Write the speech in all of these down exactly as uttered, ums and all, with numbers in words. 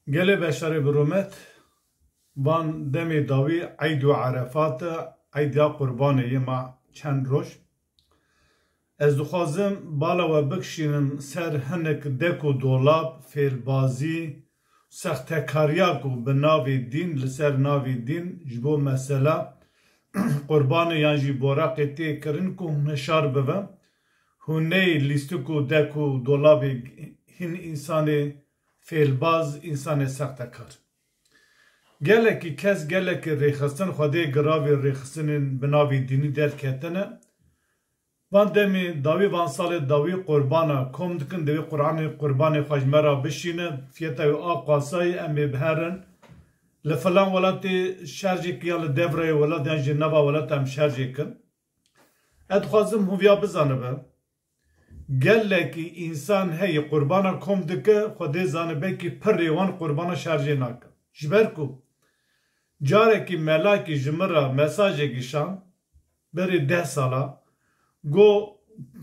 Gelê beşdarê bi rûmet, van demê dawî Eyd û Erefat e, Eyda Qurbanê yê ma çend roj. Ez dixwazim bala we bikişînim ser hinek dek û dolab, fêlbazî, sextekariya ku bi navê dîn, li ser navê dîn ji bo mesela qurbanê yan jî boraqê tê kirin ku hûn hişar bibin. Hûn neyê lîstik û dek û dolabê hin însanê fêlbaz, însanê sextekar. Gelekî kes, gelekî rêxistin Xwedê giravê rêxistinên bi navê dînî derketine. Van demê dawî, van salê dawî qurbana kom dikin, divê Qur'anê qurbanê xwe ji me re bişîne, fiyeta wî a qasayê, em ê biherin. Li filan welatê şerjêk ya li devreyê welat yan jî nava welat em şerjêk in. Ez dixwazim hûn viya bizanibe. Gelekî însan heye qurbana kom dike, Xwedê zane belkî pirê wan qurbana şerjê nake. Ji ber ku carekî melakî ji min re mesajekî şand, berê deh sala, got,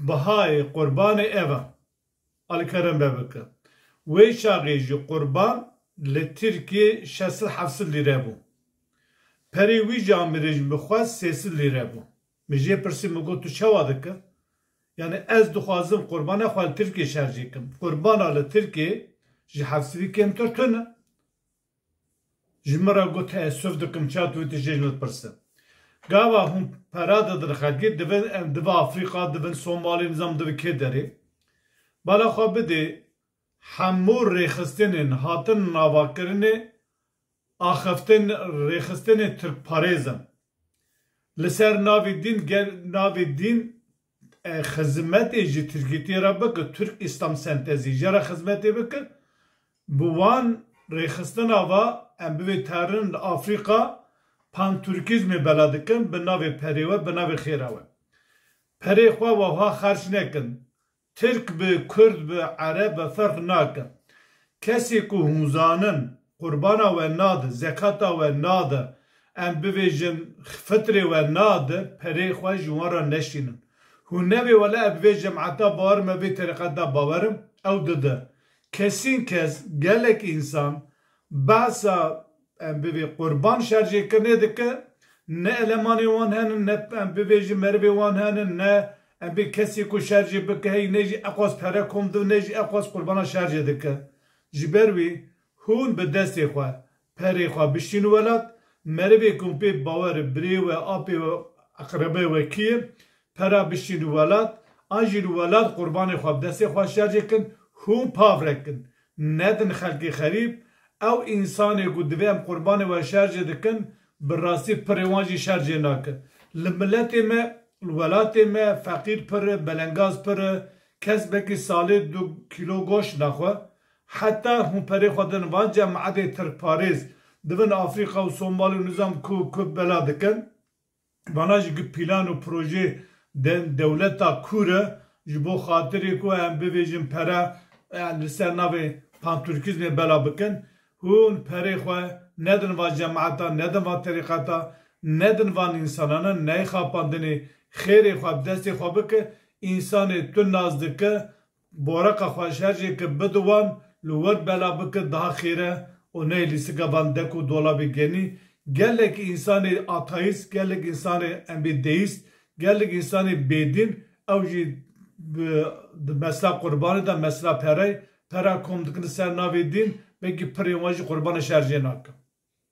bihayê qurbanê ev e. Alîkerem be bike. Wê çaxê jî qurban li Tirkiyê şeş sed heft sed lîre bû. Perê wî jî amirê ji min xwest sê sed lîre bû. Min jê pirsî, min got, tu çawa dike? Yani ez dixwazim qurbana xwe li Tirkiyê şerjê kim. Qurbana li Tirkiyê ji heft sedî kêmtir tune. Ji min re got, teessuf dikim, ça tu vê tiştê ji min dipirsin. Gava hûn pera didin xelkê, divin em dive Afrîka, divin Somalî, nizam divin kê derê. Bala xwe bidê, hemû rêxistinên hatin navakirinê, axiftin rêxistinê tirkparêz in. Li ser navê dîn, gel navê dîn, e, xizmetê ji Tirkîtiyê re bike, Türk İslam sentezi, jê re xizmetê bike, bi wan rêxistina va em bivê terin li Afrîka, panturkîzmê bela dikin, bi navê perê we, bi navê xêra we. Perê xwe wewha xerc nekin. Tirk bi, Kurd bi, Ereb bi, ferq nake. Kesê ku hûn zanin qurbana we nade, zekata we nade, em bivêjin fitrê we nade, perê xwe ji wan re neşînin. Hûn nevê wele ez bi vê cemata bawer im, ez vê terîqeta bawer im, ew dide. Kesîn kes, gelek însan behsa em bivê qurban şerjêkirinê dike, ne elemanê wan henin, ne em bivêjin merivê wan henin, ne em bê kesê ku şerjê bike heyî, ne jî eqas pere kom dibin, ne jî eqas qurbana şerjê dike. Ji ber wî hûn bi destê xwe perê xwe bişînin welat, merivê ku pê bawer e, birê we, apê we, eqrebê we kî ye, pera bişînin welat, an jî li welat qurbanê xwe bi destê xwe şerjê kin, hûn pav re kin. Nedin xelkê xerîb, ew însanê ku divê em qurbanê we şerjê dikin, bi rastî pirê wan jî şerjê nake. Li miletê me, li welatê me feqîr pir e, belengaz pir e, kes belkî salê du kîlo goşt naxwe. Heta hûn perê xwe din van cemaetê tirkparêz, divin Afrîka û Somalî û nizam ku, ku bela dikin. Vana jî gi plan û projê de-, dewleta kûr e, ji bo xatirê ku em bivêjin pere, e, li ser navê panturkîzmê bela bikin. Hûn perê xwe nedin van cemaeta, nedin van terîqeta, nedin van însanana, neyê xapandinê, xêrê xwe bi destê xwe bike, însanê tu nas dike, boreqa xwe şerjê ke bide wan, li wir bela bike daha xêr e û neyê lîstika van dek û dolabê genî. Gelek însanê ateîst, gelek însanê em bê deîst, gelek însanê bêdîn, ew jî bi, di mesela qurbanê de mesela perey, pera kom dikin li ser navê dîn, belkî pirê wan jî qurbana şerjê nakin.